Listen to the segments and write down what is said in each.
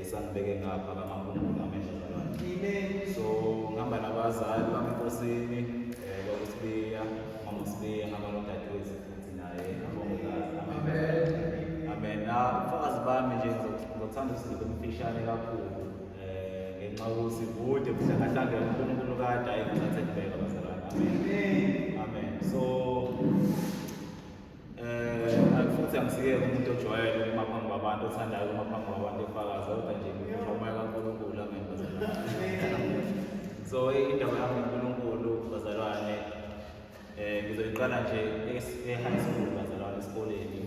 Isangibeke ngapha kaMaphumulo, amen bazalwane. Amen. So ngihamba nabazali bami enkosini, kwakuSibiya, mama uSibiya, ngihamba nodadewethu futhi naye abongikazi. Amen. Amen. Na ubufakazi bami nje ngizothanda ukuthi ngibe mfishane kakhulu. Ngenxa yokuthi bude kuhlangahlangene uNkulunkulu kade ayengithathe kubeka bazalwane. Amen. Amen. So futhi angisiyeke umuntu ojwayele ukuma phambi kwabantu, othandayo ukuma phambi kwabantu efakaza, kodwa nje ngiphusha umoya kaNkulunkulu. Amen bazalwane. So indaba yami noNkulunkulu bazalwane, ngizoyiqala nje e-high school bazalwane, esikoleni.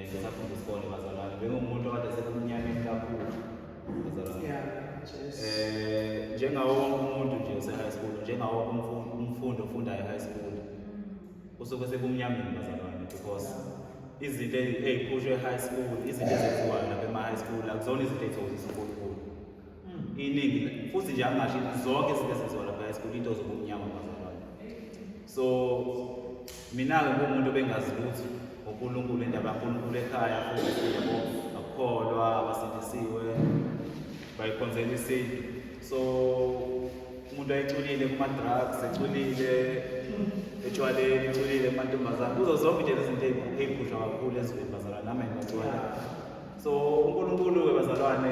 Ngisafunda isikole bazalwane, bengumuntu okade sekumnyameni kakhulu bazalwane. Yeah. Yes. Njengawo wonke umuntu nje ose-high school, njengawo wonke umfundi ofundayo e-high school, usuke sekumnyameni bazalwane, because izinto ey'phushwa e-high school, izinto ezenziwayo lapha ema-high school, akuzona izinto ey'thokozisa uNkulunkulu. Iningi futhi nje, angasho zonke izinto ezenziwa lapha e-high school, into zobumnyama bazalwane. So mina-ke ngumuntu obengazi lutho ngoNkulunkulu, indaba kaNkulunkulu ekhaya futhi yabo akukholwa, abasindisiwe, bayikhonzela isintu. So umuntu ayeculile kuma-drugs, eculile etshwaleni, eculile kumantombazane, kuzo zonke nje lezi zinto ey'phushwa kakhulu ezweni bazalwane. Amen bazalwane. So uNkulunkulu-ke bazalwane,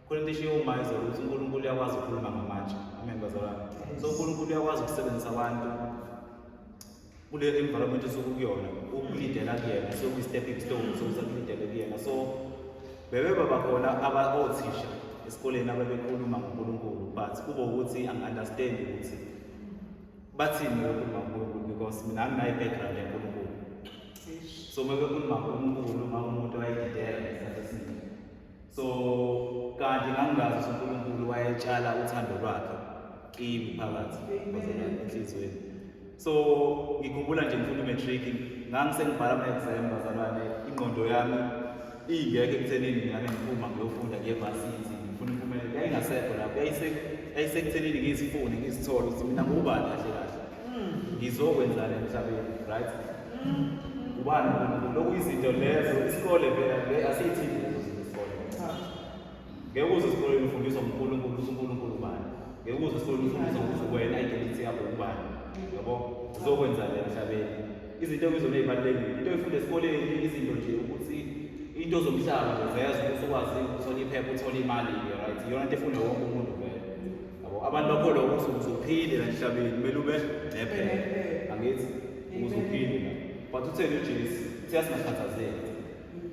khona into eshiwo uma izolo ukuthi uNkulunkulu uyakwazi ukukhuluma ngamatshe. Amen bazalwane. So uNkulunkulu uyakwazi ukusebenzisa abantu kule environment osuke kuyona ukulidela kuyena, so kuyi-stepping stone sokuthi akulidele kuyena. So bebeba khona othisha esikoleni ababekhuluma ngoNkulunkulu, but kube ukuthi angi-understand ukuthi bathini bekhuluma ngoNkulunkulu, because mina anginayo i-background yaNkulunkulu. So uma bekhuluma ngoNkulunkulu, uma umuntu wayedideka ngesikhathi esiningi. So kanti ngangingazi ukuthi uNkulunkulu wayetshala uthando lwakhe kimi phakathi bazalwane enhliziyweni. So ngikhumbula nje ngifunda i-matric, ngangisengibhala ama-exam bazalwane, ingqondo yami ingekho ekuthenini mina ngiphuma ngiyofunda ngiye varsity ngifuna impumelelo. Yayingasekho lapho, yayisekuthenini ngizifune ngizithole ukuthi mina ngubani kahle kahle, ngizokwenzani emhlabeni, right? Ubani uNkulunkulu? Okuyizinto lezo isikole vele asiyithini lezo zinto isikole. Ngeke uze esikoleni ufundiswa nguNkulunkulu ukuthi uNkulunkulu ubani. Ngeke uze esikoleni ufundiswa ukuthi wena identity yakho ubani, yabo, uzokwenzani emhlabeni. Izinto ekuyizona ey'balulekile, into oyifunda esikoleni, izinto nje ukuthi into zomhlaba nje zezo ukuthi ukwazi ukuthola iphepha, uthole imali-ke, right? Iyona into efundwa wonke umuntu vele, yabo. Abantu bakholwa ukuthi ukuze uphile la emhlabeni kumele ube nephepha, angithi? Ukuze uphile la. But utheni uJesu? Uthe asingakhathazeki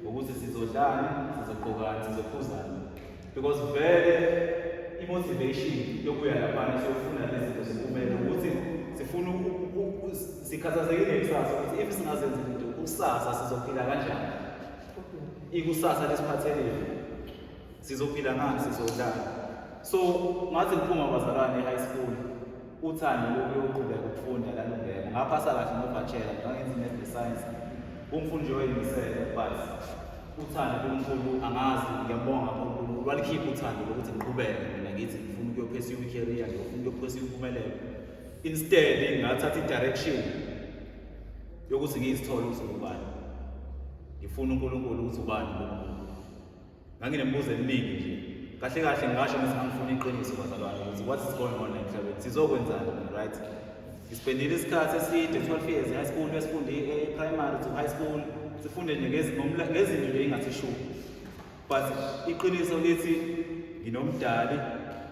ukuthi sizodlani, sizogqokani, sizophuzani, because vele i-motivation yokuya laphana siyofuna lezi zinto zempumelelo ukuthi sifuna sikhathazekile ngekusasa, ukuthi if singazenzi izinto kusasa sizophila kanjani, ikusasa lisiphathelile, sizophila ngani, sizodlani. So ngathi ngiphuma bazalwane e-high school, uthando lokuyoqhubeka ukufunda lalungena. Ngaphasa kahle ngo-bachelor, ngangenza i-math science, umfundi nje oyimisele, but uthando kuNkulunkulu, angazi, ngiyambonga uNkulunkulu walikhipha uthando lokuthi ngiqhubeke mina ngithi ngifuna ukuyo-pursue i-career, ngifuna ukuyo-pursue impumelelo. Instead ngathatha i-direction yokuthi ngiyizithole ukuthi ubani, ngifuna uNkulunkulu ukuthi ubani uNkulunkulu. Nganginemibuzo eminingi nje kahle kahle, ngingasho ngithi ngangifuna iqiniso bazalwane, ukuthi what is going on emhlabeni, sizokwenzani, right? Ngisipendile isikhathi eside, 12 years high school, esifunde e-primary to high school, sifunde nje ngezinto nje engathi shu, but iqiniso lithi nginomdali,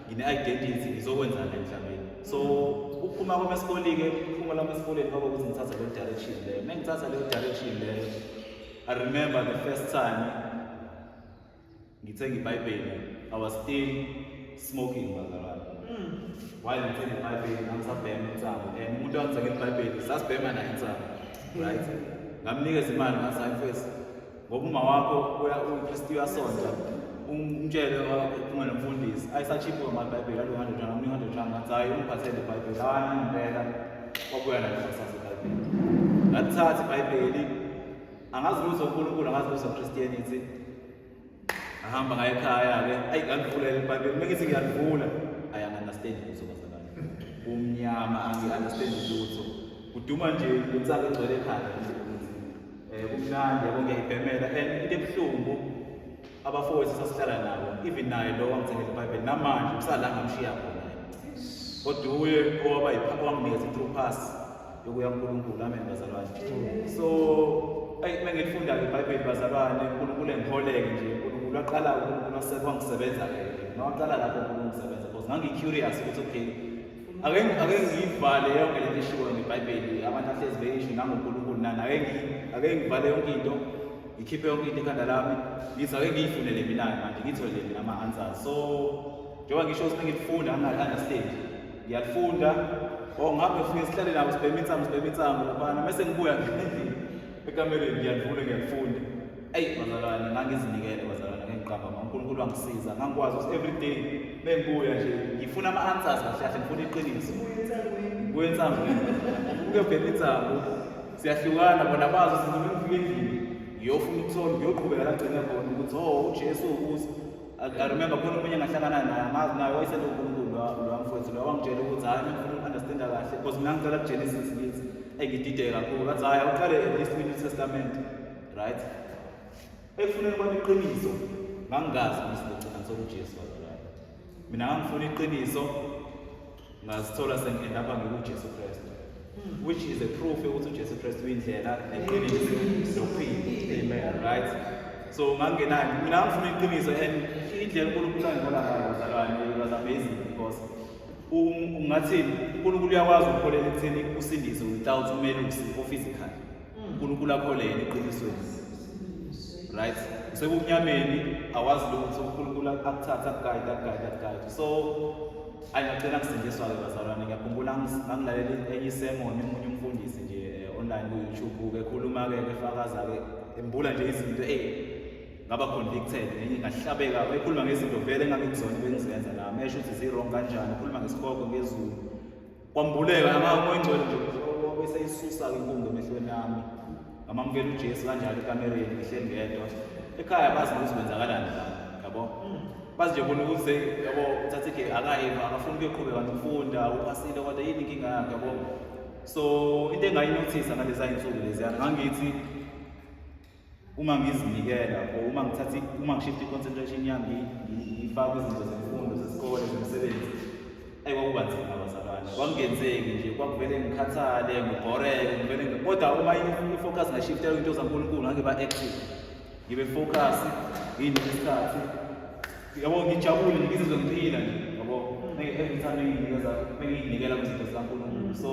ngine-identity, ngizokwenzani emhlabeni. So ukuphuma kwami esikoleni-ke, ukuphuma lami esikoleni kwaba ukuthi ngithatha leyo direction leyo. Uma ngithatha leyo direction leyo, I remember the first time ngithenga iBhayibheli, I was still smoking bazalwane. While ngithenga iBhayibheli ngangisabhema insangu, and umuntu wangithengela iBhayibheli sasibhema naye insangu, right? Ngamnikeza imali, ngathi, "Hayi mfethu, ngoba uma wakho uyiKristu, uyasonta, umtshele ukhulume nomfundisi." Ayisachiphu amaBhayibheli alo R100, ngamnika R100, ngathi, "Hayi, ungiphathele iBhayibheli." Hayi, ngempela wabuya nayo kusasa iBhayibheli. Ngalithatha iBhayibheli, angazi lutho uNkulunkulu, angazi lutho Christianity. Ahamba ngaye ekhaya-ke, ayi, ngalivulela iBhayibheli. Uma ngithi ngiyalivula, ayi, angi-understand lutho bazalwane, kumnyama, angi-understand lutho, kuduma nje lensangu egcwele ekhanda nje ukuthi kumnandi, yabo, ngiyayibhemela. And into ebuhlungu, Abafowethu sasihlala nabo, even naye lo wangithengela iBhayibheli namanje usala ngamshiya khona. Kodwa uye owaba owanginikeza i-through pass yokuya kuNkulunkulu. Amen bazalwane. So ayi, uma ngilifunda-ke iBhayibheli bazalwane, uNkulunkulu engiholeke nje. uNkulunkulu waqala, uNkulunkulu wangisebenza-ke, nawaqala lapho uNkulunkulu ngisebenza, because ngangi-curious ukuthi okay, ake ngiyivale yonke lento eshiwo ngeBhayibheli, abantu ahlezi beyisho nangoNkulunkulu nani, ake ngivale yonke into, ngikhiphe yonke into ekhanda lami, ngithi ake ngiyifunele mina-ke manje, ngitholele mina ama-answers. So njengoba ngisho ukuthi ngilifunda angali-understand, ngiyalifunda or ngihambe fike sihlale nabo, sibheme insangu, sibheme insangu laphana, mese ngibuya endlini ekamereni, ngiyalivula, ngiyalifunda. Eyi bazalwane, ngangizinikele bazalwane, ngeke ngiqamba ma, uNkulunkulu wangisiza, ngangikwazi ukuthi every day mengibuya nje ngifuna ama-answers, kahle kahle ngifuna iqiniso. Ngibuya ensangweni, ukuyobhema insangu, siyahlukana, bona bazi ukuthi noma ngifika endlini ngiyofuna ukuthola, ngiyoqhubeka la ngigcine khona ukuthi oh, uJesu ukuthi I remember khona omunye engahlangana naye, angazi naye wayesele uNkulunkulu lo mfowethu lo, wangitshela ukuthi hhayi, ngifuna uku-understanda kahle because mina ngicela kuGenesis, ngithi eyi ngidideke kakhulu, bathi hhayi, awuqale at least kwi-New Testament, right? Ekufuneni kwami iqiniso, ngangingazi ukuthi ngizogcina ngithola uJesu bazalwane. Mina ngangifuna iqiniso, ngazithola sengi-end up ngikuJesu Kristu, which is a proof yokuthi uJesu Kristu uyindlela neqiniso nokuphila. Amen, right? So ngangingenani, mina ngangifuna iqiniso, and indlela uNkulunkulu angihola ngayo bazalwane, it was amazing, because ungathini, uNkulunkulu uyakwazi ukukholela ekutheni usindise without umelusi o-physical. uNkulunkulu akholele eqinisweni, right? Usebumnyameni, awazi lutho, uNkulunkulu akuthatha, aku-guide, aku-guide, aku-guide. So ayi, ngagcina ngisindiswa-ke bazalwane. Ngiyakhumbula ngangilalela enye i-sermon omunye umfundisi nje online ku-YouTube-ke, ekhuluma-ke, efakaza-ke, embula nje izinto, eyi ngaba convicted ngenye, ngahlabeka. Ekhuluma ngezinto vele engangikuzona bengizenza nami, esho ukuthi zi-wrong kanjani, ekhuluma ngesihogo, ngezulu, kwambuleka uMoya oNgcwele nje bese isusa-ke inkungu emehlweni ami, ngamamukela uJesu kanjalo ekamereni, ngihleli ngedwa ekhaya. Bazi ukuthi kwenzakalani la, yabo, bazi nje bona ukuthi yabo uthathe ke akayiva, akafuni ukuyoqhubeka nokufunda, uphasile, kodwa yini inkinga yakhe, yabo? So into engayinothisa ngaleza iy'nsuku leziyana, ngangithi uma ngizinikela or uma ngithatha, uma ngi-shift i-concentration yami, ngiyifake izinto zemfundo, zesikole, zemisebenzi, ayi kwakuba nzima bazalwane, kwakungenzeki nje, kwakuvele ngikhathale, ngibhoreke, ngivele kodwa uma i-focus ngayishifta into zaNkulunkulu, ngangiba active, ngibe focus, nginike isikhathi, yabo, ngijabule nje, ngizizwe ngiphila nje, yabo, every time mengiyinikeza, mengiyinikela kwizinto zikaNkulunkulu. So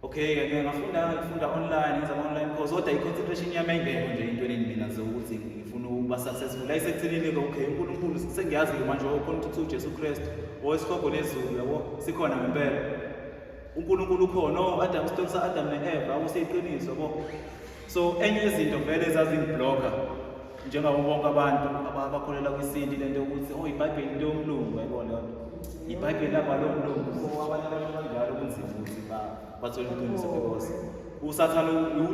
okay, ngeke ngafunda, ngifunda online, ngenza ama-online course, kodwa i-concentration yami ayingekho nje entweni mina nje ukuthi ngifuna ukuba successful. Ayisekuthenini-ke, okay, uNkulunkulu sengiyazi-ke manje, oh, khona ukuthi uJesu Kristu owesihogo nezulu, yabo, sikhona ngempela, uNkulunkulu ukhona, oh, Adam, isitori sa-Adam ne-Eva akusiyiqiniso, yabo. So enye yezinto vele ezazingiblocka njengabo bonke abantu abakholelwa kwisintu, lento yokuthi oh, iBhayibheli into yomlungu, yayibona leyo nto, iBhayibheli labhalwa umlungu. So abanye abantu kanjalo kunzima ukuthi bathole iqiniso because uSathane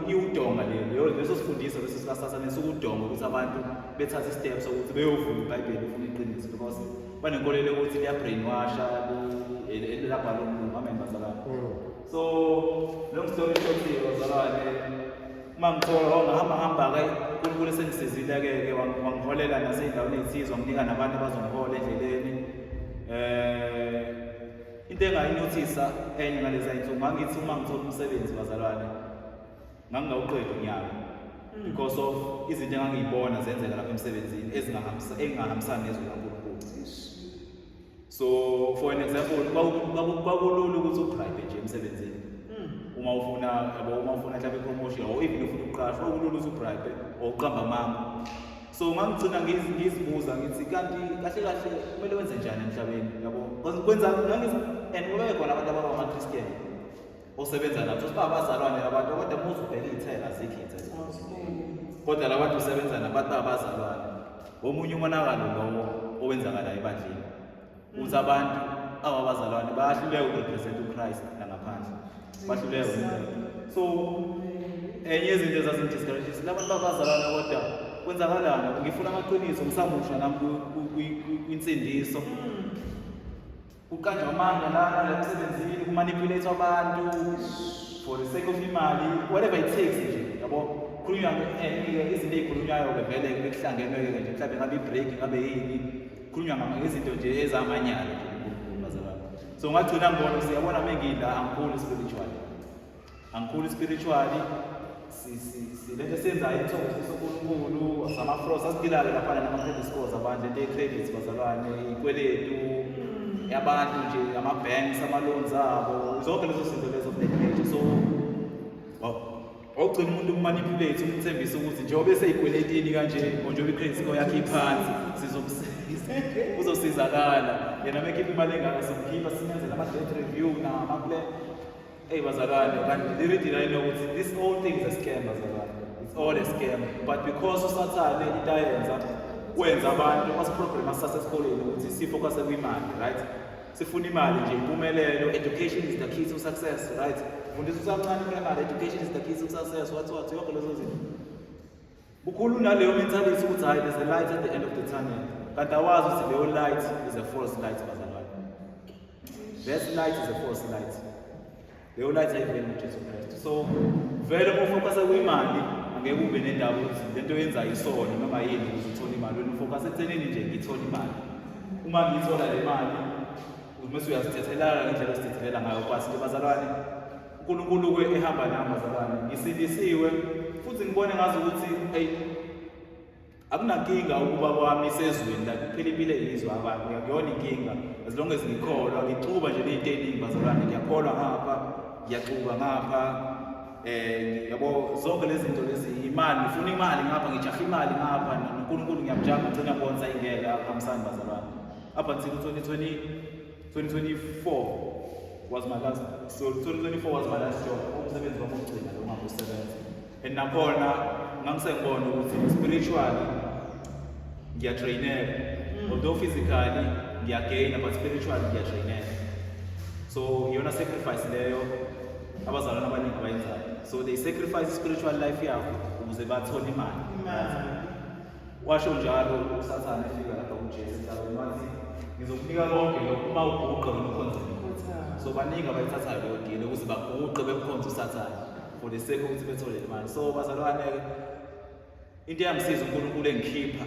iwudonga lelo, leso sifundiso leso sikaSathane sukudonga ukuthi abantu bethathe i-step sokuthi beyovula iBhayibheli, ufuna iqiniso, because banenkolelo yokuthi liya-brainwasha, elabhalwa umlungu. Amen bazalwane. So long story short, bazalwane, uma ngithola, oh, ngahamba hamba-ke, uNkulunkulu esengisizile-ke ke, wangiholela nasey'ndaweni ey'thize, wanginika nabantu abazongihola endleleni. Into engayinothisa enye ngalezi iy'nsuku, ngangithi uma ngithola umsebenzi bazalwane, ngangingawuqedi unyaka because of izinto engangiyibona zenzeka lapha emsebenzini engingahambisani nezwi likaNkulunkulu. So for an example, kwakulula ukuthi u-bribe nje emsebenzini uma ufuna, yabo, uma ufuna mhlawumbe i-promotion or even ufuna ukuqashwa, kwakulula ukuthi u-bribe or uqamba amanga. So ngangigcina ngizibuza ngithi kanti kahle kahle kumele wenze njani emhlabeni, yabo? Because kwenza and kube khona abantu abangama-Christian osebenza nabo, siba abazalwane labantu, kodwa uma uzubheka iy'thelo, azikho iy'thelo, kodwa labantu usebenza nabantu abazalwane. Omunye umonakalo lowo owenzakalayo ebandleni ukuthi abantu awabazalwane bayahluleka uku-represent uChrist nangaphandle, bahluleka ukwenza. So enye yezinto ezazingi-discourage, labantu babazalwane kodwa kwenzakalani? Ngifuna amaqiniso, ngisamusha nami kwinsindiso, kuqanjwa amanga lana la emsebenzini, ku-manipulate abantu for the sake of imali, whatever it takes nje, yabo. Khulunywa izinto ey'khulunywayo-ke vele bekuhlangenwe-ke nje, mhlawumbe ngabe i-break, ngabe yini, khulunywa ngezinto nje ezamanyala nje kuNkulunkulu bazalwane. So ngagcina ngibona ukuthi yabona uma ngila angikhuli spiritually, angikhuli spiritually. Lento esiyenzayo ithokozisa uNkulunkulu, sama-fraud sasidila-ke laphana nama-credit scores abantu, lento ye-credit bazalwane, iy'kweletu yabantu nje, ama-banks, ama-loans abo, zonke lezo zinto lezo of that nature. So wawugcina umuntu umanipulate, umthembise ukuthi njengoba esey'kweletini kanje, or njengoba i-credit score yakhe iphansi, sizomsiza, uzosizakala yena uma ekhipha imali engaka, somkhipha, simenzele ama-debt review nama-plan. Eyi bazalwane, kanti little did I know ukuthi this whole thing is a scam bazalwane. It's all a scam. But because uSathane into ayenza, wenza abantu wasiprogram asasesikoleni ukuthi sifocuse kwimali, right? Sifuna imali nje, impumelelo, education is the key to success, right? Fundisa usamncane primary, education is the key to success, what yonke lezo zinto. Bukhulu naleyo mentality ukuthi hayi, there's a light at the end of the tunnel. Kanti awazi ukuthi leyo light is a false light bazalwane. That light is a false light. Leyo light ayiveli ngoJesu Kristu. So vele uma ufocus kwimali angeke ube nendaba ukuthi lento oyenzayo isono noma yini ukuze uthole imali. Wena ufocus ekuthenini nje ngithole imali. Uma ngiyithola le mali mase uyazithethelela ngendlela osithethelela ngayo kwasi nje bazalwane. uNkulunkulu ke ehamba nami bazalwane. Ngisindisiwe futhi ngibone ngazi ukuthi hey, akunankinga ukuba kwami sezweni la kuphela impilo eyizwa abantu, akuyona inkinga as long as ngikholwa. Ngixuba nje ney'nto ey'ningi bazalwane, ngiyakholwa ngapha, ngiyaxuba ngapha, yabo zonke lezi zinto lezi, imali, ngifuna imali ngapha, ngijaha imali ngapha, noNkulunkulu ngiyamjaha, ngigcina ngibonisa ingeke akuhambisani bazalwane. Up until 2020, 2024 was my last, so 2024 was my last job, umsebenzi wami wokugcina lo ngakusebenza. And nakhona ngangisengibona ukuthi spiritually ngiyatraineka, although physically ngiyagaina, but spiritually ngiyatraineka. So iyona sacrifice leyo abazalwane abaningi abayenzayo. So they sacrifice spiritual life yabo ukuze bathole imali. Washo njalo uSathane efika lapha kuJesu entabeni, wathi ngizokunika konke lokhu uma uguqa wena ukhonze mina. So baningi abayithathayo leyo deal ukuze baguqe bemkhonze uSathane for the sake ukuthi bethole le mali. So bazalwane-ke, into eyangisiza uNkulunkulu engikhipha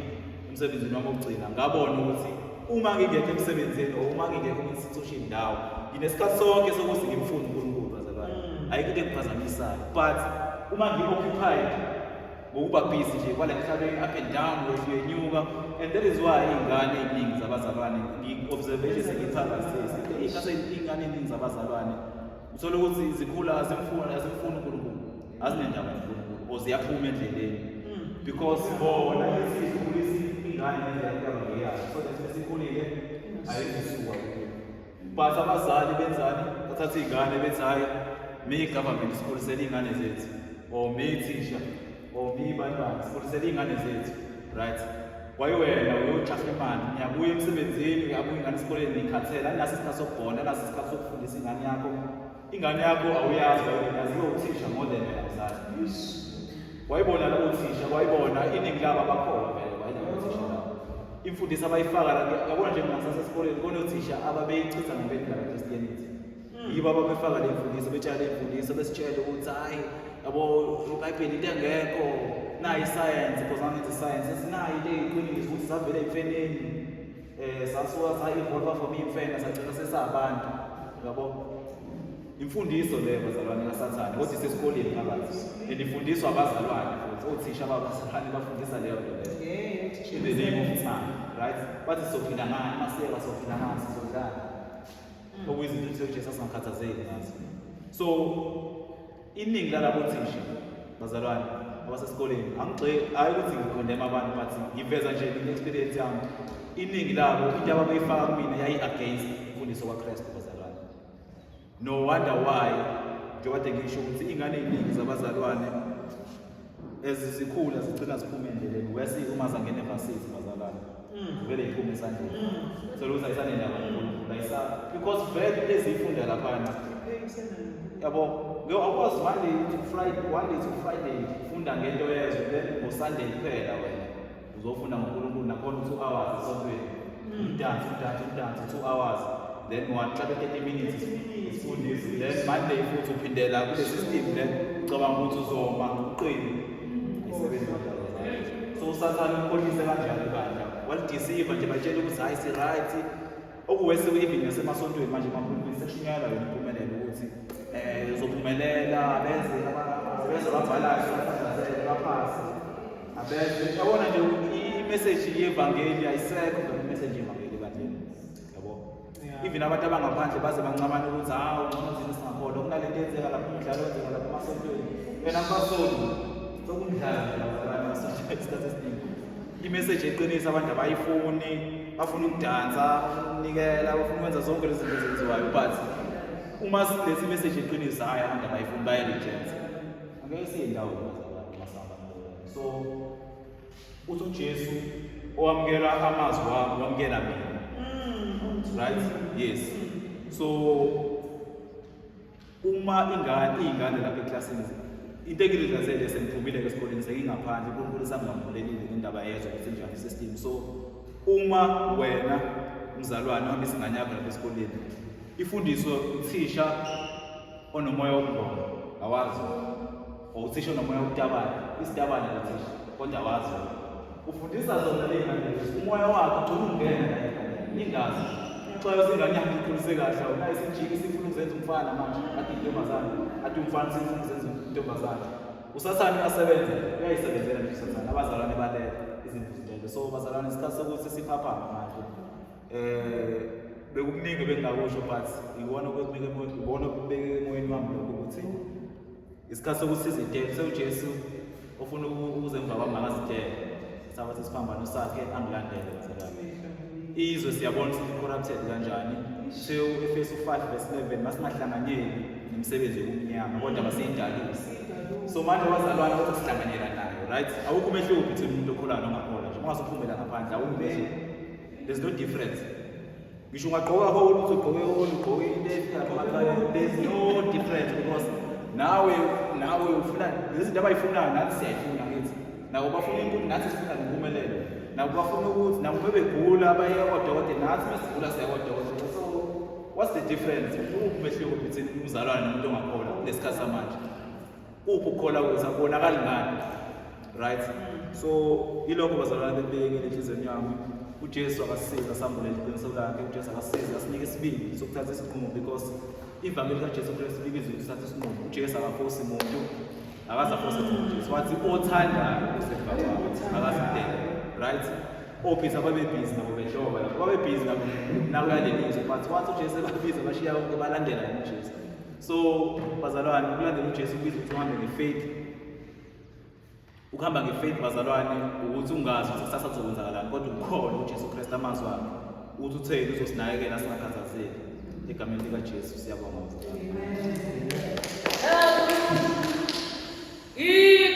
emsebenzini wami wokugcina, ngabona ukuthi uma ngingekho emsebenzini or uma ngingekho kwi-institution ndawo, nginesikhathi sonke sokuthi ngimfune uNkulunkulu bazalwane. Ayikho into engiphazamisayo. But uma ngi-occupied ngokuba busy nje kwala emhlabeni, up and down, wehla uyenyuka, and that is why iy'ngane ey'ningi zabazalwane, ngi-observation sengiphakathi, iy'ngane ey'ningi zabazalwane uthola ukuthi zikhula azimfuni, azimfuni uNkulunkulu, azinendaba noNkulunkulu, or ziyaphuma endleleni because bona isikhulisa ingane ngendlela ekuyabe ngeyayo, so that besikhulile ayizisuka kuyo. But abazali benzani? Bathatha iy'ngane bethi hhayi, mi government sikhulisele iy'ngane zethu, or mi thisha, or mi bantwana sikhulisele iy'ngane zethu, right? Kwayiwena uyojaha imali, niyabuya emsebenzini, uyabuya ingane esikoleni, nikhathele, anaso isikhathi sokubhonda, anaso isikhathi sokufundisa ingane yakho. Ingane yakho awuyazi, yaziwe uthisha more than wena mzali. Wayibona labo thisha, wayibona iningi labo abakholwa vele, wayilabo thisha labo. Imfundiso abayifaka la, yabona nje mina ngisasesikoleni kunothisha ababeyichitha ngempela le Christianity. Yibo ababefaka le mfundiso, betshala le mfundiso, besitshela ukuthi hayi yabo iBhayibheli into engekho, nayi isayensi, because ngangenza isayensi, sinayo into eyiqiniso ukuthi savela ey'mfeneni, sasuka sa-evolve from iy'mfene sagcina sesabantu, yabo. Imfundiso leyo bazalwane kaSathane, kodwa isesikoleni phakathi and ifundiswa abazalwane futhi, othisha ababazalwane bafundisa leyo nto leyo in the name of time, right? Bathi sizophila ngani masiyeka, sizophila ngani, sizodlala, okuyizinto ukuthi uJesu asingakhathazeki ngazo. So iningi lalabo thisha bazalwane abasesikoleni, angigxeki, hayi ukuthi ngicondemna abantu, but ngiveza nje i-experience yami. Iningi labo into ababeyifaka kumina yayi-against imfundiso kaKristu bazalwane. No wonder why njengoba kade ngisho ukuthi iy'ngane ey'ningi zabazalwane ezizikhula zigcina ziphuma endleleni, wesi uma zangena evasithi bazalwane vele iphume esandleni, thola ukuthi ayisanendaba noNkulunkulu, ayisa, because vele into eziyifunda laphana, yabo, awukwazi Monday to Friday, Monday to Friday ufunda ngento yezwe, then ngo-Sunday kuphela wena uzofunda ngoNkulunkulu, nakhona u-2 hours esontweni, umdanso, umdanso, umdanso, 2 hours, then one mhlawumbe 30 minutes isifundisi, then Monday futhi uphindela kule system le, ucabanga ukuthi uzoma uqine. Imisebenzi yodalwa. So uSathane ukhohlise kanjalo ibandla. Walideceive nje batshela ukuthi hayi si right. Okuwese even nasemasontweni manje emapulpit sekushunyayelwa yona impumelelo ukuthi uzophumelela beze beze babhalayo bathandazele baphase. Abeze yabona nje i-message yevangeli ayisekho vele i-message yevangeli ebandleni. Yabo. Even abantu abangaphandle baze bancamane ukuthi hawu ngcono thina singakholwa kunalento eyenzeka lapha umdlalo wenzeka lapha emasontweni. Wena kubasoli sokumdlalo nje lapha emasontweni isikhathi esiningi. I-message eqinisa abantu abayifuni, bafuna ukudansa, bafuna ukunikela, bafuna ukwenza zonke lezi zinto ezenziwayo but uma siletha i-message eqinisa hhayi abantu abayifuni bayi-reject. Angeke siye ndawo bazalwane masihamba ngalo. So uthi uJesu owamukela amazwi wami wamukela mina. Right? Yes. So uma ingane iy'ngane lapha eklasini into engilidlazele sengiphumile esikoleni sengingaphandle uNkulunkulu sangambulelile ngendaba yezwe ukuthi njani system. So uma wena mzalwane uhambisa ingane yakho lapha esikoleni ifundiswe uthisha onomoya wokungoma awazi or uthisha onomoya wokutabana isitabane lo thisha kodwa awazi ufundisa zona ley'ngane lezi umoya wakhe ugcina ungena la enganeni ingazi uxwayo ingane yakho ikhulise kahle awunayo isijiki isifuna ukuzenza umfana manje ade intombazane ade umfana sifuna ukuzenza intombazane usathane uyasebenza uyayisebenzela nje usathane abazalwane balele izinto zilele so bazalwane isikhathi sokuthi siphaphame manje bekukuningi bengingakusho but iwona okubeke emoyeni ibona okubeke emoyeni wami lokho ukuthi isikhathi sokuthi sizidele sewuJesu ofuna ukuze emva kwami makazidele sabathi isiphambano sakhe angilandele bazalwane izwe siyabona ukuthi corrupted kanjani sewu Efesu 5 verse 11 masingahlanganyeli nemisebenzi yokumnyama kodwa masiyidaluse so manje abazalwane kodwa sihlanganyela nayo right awukho umehluko between umuntu okholwayo nongakholwa nje ungazuphumela ngaphandle awukho umehluko there's no difference ngisho ungagqoka whole ukuthi ugqoke whole ugqoke into efika lapha there's no difference because nawe nawe ufuna lezi zinto abayifunayo nathi siyayifuna ngithi nabo bafuna impumelelo nathi sifuna impumelelo nabo bafuna ukuthi nabo bebegula baye kodokotela nathi mesigula siya kodokotela so what's the difference uphi umehluko between umzalwane nomuntu ongakholwa kulesikhathi samanje uphi ukukholwa kwethu akubonakali ngani right so ilokho bazalwane bekubekile enhliziyweni yami uJesu akasisiza sambulele iqiniso lakhe uJesu akasisiza asinike isibindi sokuthatha isinqumo because ivangeli kaJesu Kristu libiza ukuthi uthathe isinqumo uJesu akafosi muntu akaze afose muntu uJesu wathi othandayo usemva kwakhe akazidele right ophisa babebhizi nabo bedloba lapho babebhizi nabo nakuya lelizwe but wathi uJesu ebabiza bashiya konke balandela yena uJesu so bazalwane ukulandela uJesu kubiza ukuthi uhambe ngefaith ukuhamba ngefaith bazalwane ukuthi ungazi ukuthi kusasa kuzokwenzakalani kodwa ukhona uJesu Kristu amazwi akhe ukuthi utheni uzosinakekela singakhathazeki egameni likaJesu siyabonga bazalwane. Amen.